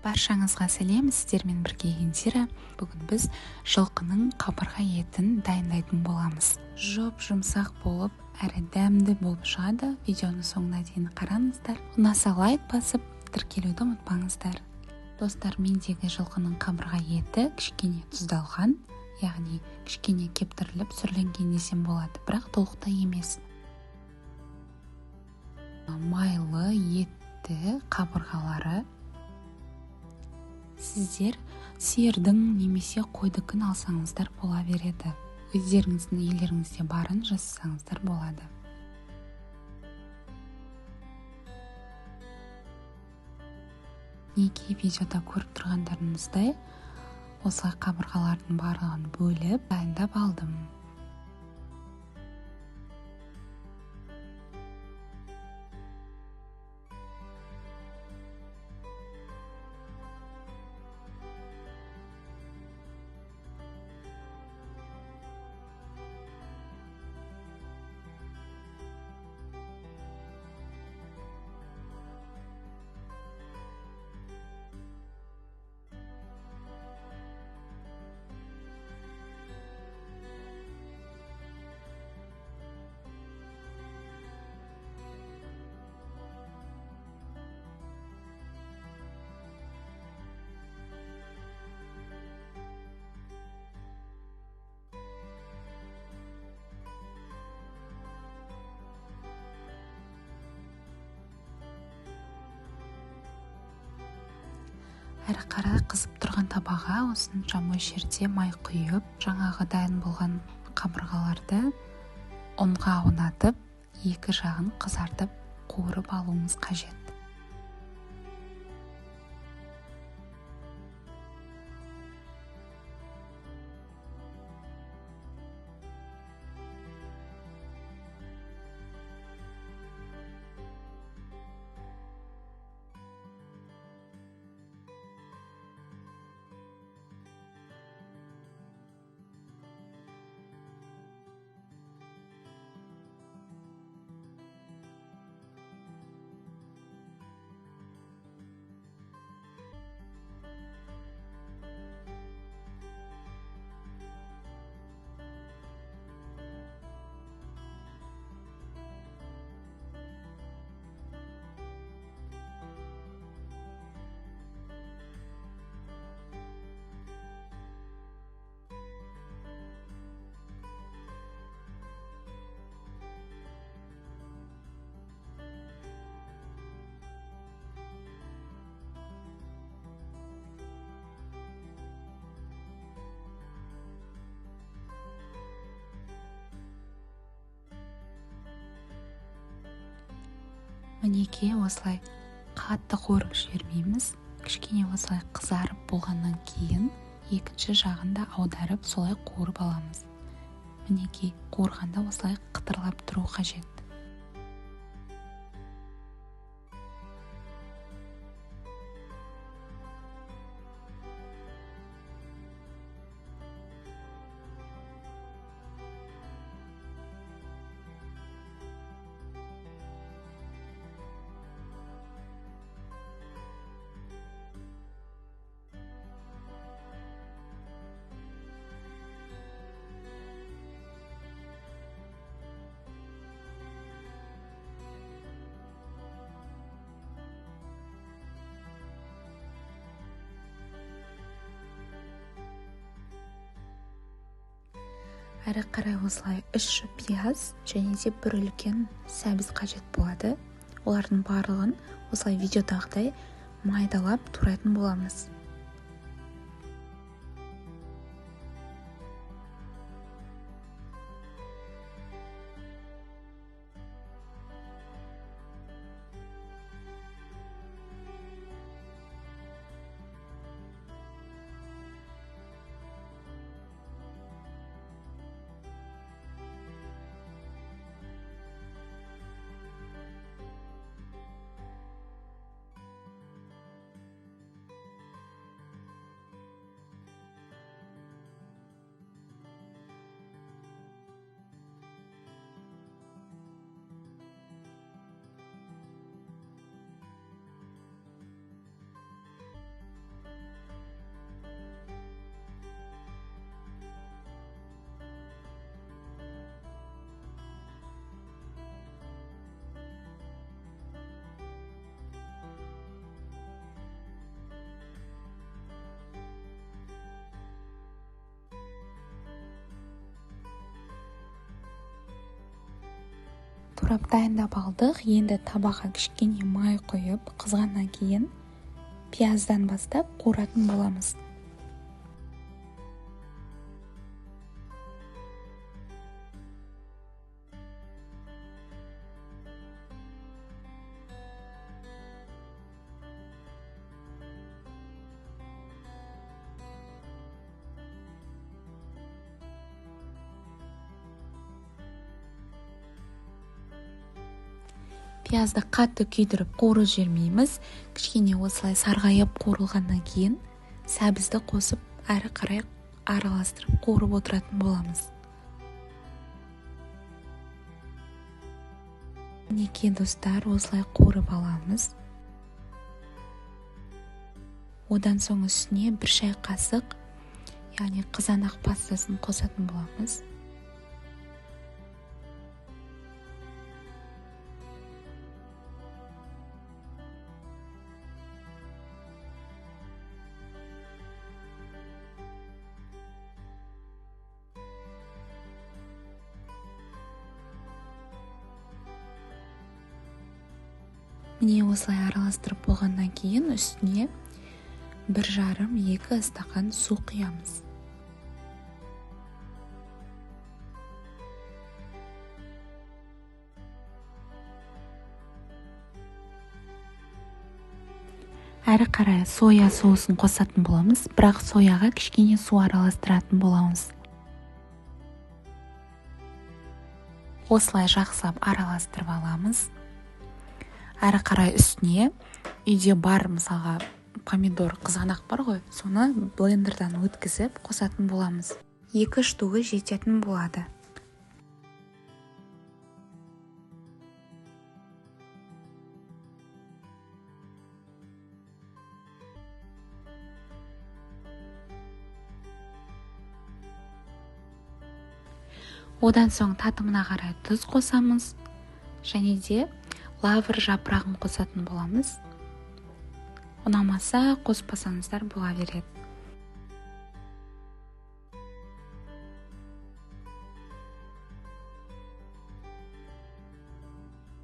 Баршаңызға сәлем, сіздермен бірге Индира. Бүгін біз жылқының қабырға етін дайындайтын боламыз. Жұп-жұмсақ болып, әрі дәмді болып шығады. Видеоны соңына дейін қараңыздар. Ұнаса лайк басып, тіркелуді ұмытпаңыздар. Достар, мендегі жылқының қабырға еті кішкене тұздалған, яғни кішкене кептіріліп сүрленген десем болады, бірақ толықтай емес. Майлы етті қабырғалары. Сіздер сиырдың немесе қойдікін алсаңыздар бола береді. Өздеріңіздің үйлеріңізде барын жасасаңыздар болады. Неге видеода көріп тұрғандарыңыздай, осылай қабырғалардың барлығын бөліп дайындап алдым. Әрі қарай қызып тұрған табаға осынша мөлшерде май құйып, жаңағы дайын болған қабырғаларды ұнға аунатып, екі жағын қызартып қуырып алуымыз қажет. Мінекей осылай қатты қуырып жібермейміз. Кішкене осылай қызарып болғаннан кейін екінші жағын да аударып солай қуырып аламыз. Мінекей қуырғанда осылай қытырлап тұру қажет. Әрі қарай осылай 3 жұп пияз және де бір үлкен сәбіз қажет болады. Олардың барлығын осылай видеодағыдай майдалап турайтын боламыз. Турап дайындап алдық. Енді табаға кішкене май құйып, қызғаннан кейін пияздан бастап қуыратын боламыз. Пиязды қатты күйдіріп қуырып жібермейміз. Кішкене осылай сарғайып қуырылғаннан кейін сәбізді қосып әрі қарай араластырып қуырып отыратын боламыз. Мінекей достар, осылай қуырып аламыз. Одан соң үстіне 1 шай қасық, яғни қызанақ пастасын қосатын боламыз. Міне осылай араластырып болғаннан кейін үстіне 1,5-2 стақан су құямыз. Әрі қарай соя соусын қосатын боламыз, бірақ сояға кішкене су араластыратын боламыз. Осылай жақсылап араластырып аламыз. Әрі қарай үстіне үйде бар, мысалға, помидор, қызанақ бар ғой, соны блендердан өткізіп қосатын боламыз. 2 штугы жететін болады. Одан соң татымына қарай тұз қосамыз және де лавр жапырағын қосатын боламыз. Ұнамаса қоспасаңыздар бола береді.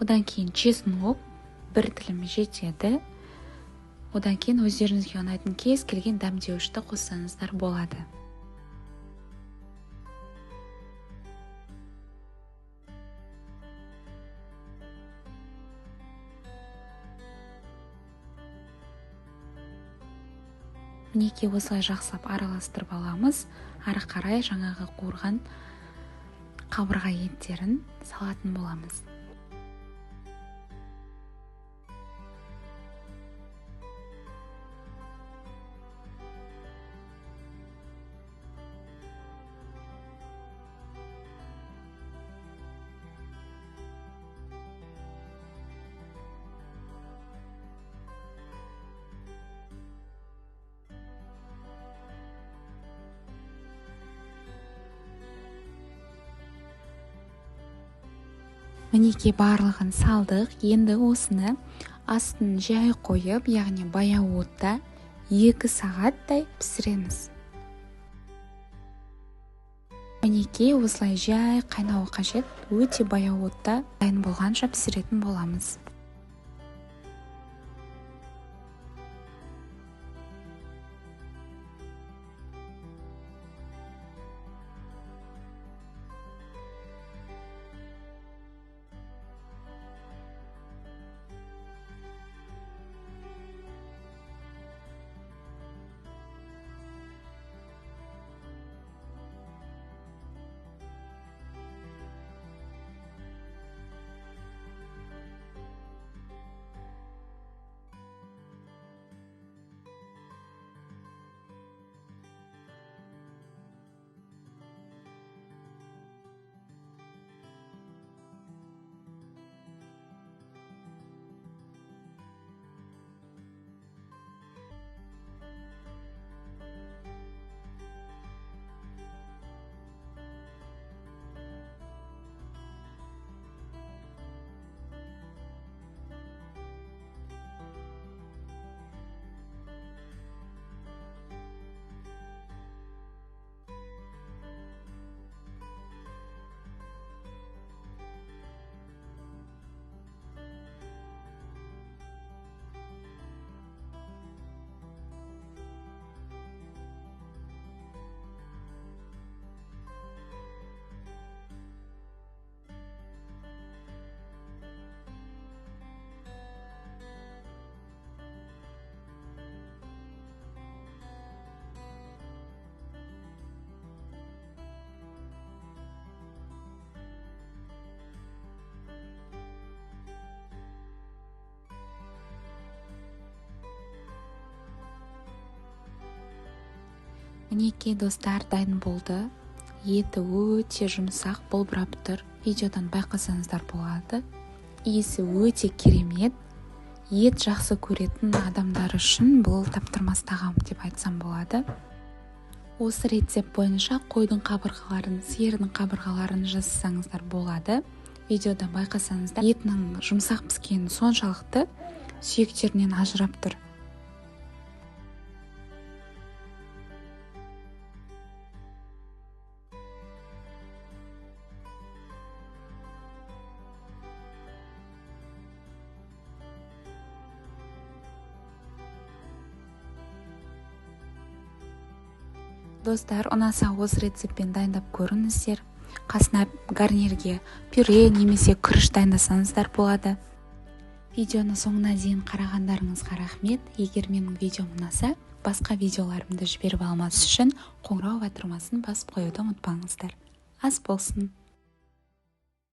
Одан кейін чеснок 1 тілім жетеді. Одан кейін өздеріңізге ұнайтын кез келген дәмдеуішті қоссаңыздар болады. Мінекей осылай жақсылап араластырып аламыз. Ары қарай жаңағы қуырған қабырға еттерін салатын боламыз. Мінекей барлығын салдық. Енді осыны астын жай қойып, яғни баяу отта 2 сағаттай пісіреміз. Мінекей осылай жай қайнауы қажет, өте баяу отта дайын болғанша пісіретін боламыз. Мінекей, достар, дайын болды. Еті өте жұмсақ, болбырап тұр. Видеодан байқасаңыздар болады. Иісі өте керемет. Ет жақсы көретін адамдар үшін бұл таптырмас тағам деп айтсам болады. Осы рецепт бойынша қойдың қабырғаларын, сиырдың қабырғаларын жасасаңыздар болады. Видеода байқасаңыздар, етінің жұмсақ піскені соншалықты сүйектерінен ажырап тұр. Достар, ұнаса осы рецептпен дайындап көріңіздер. Қасына гарнирге пюре немесе күріш дайындасаңыздар болады. Видеоны соңына дейін қарағандарыңызға рахмет. Егер менің видеом ұнаса, басқа видеоларымды жіберіп алмас үшін қоңырау батырмасын басып қоюды ұмытпаңыздар. Ас болсын!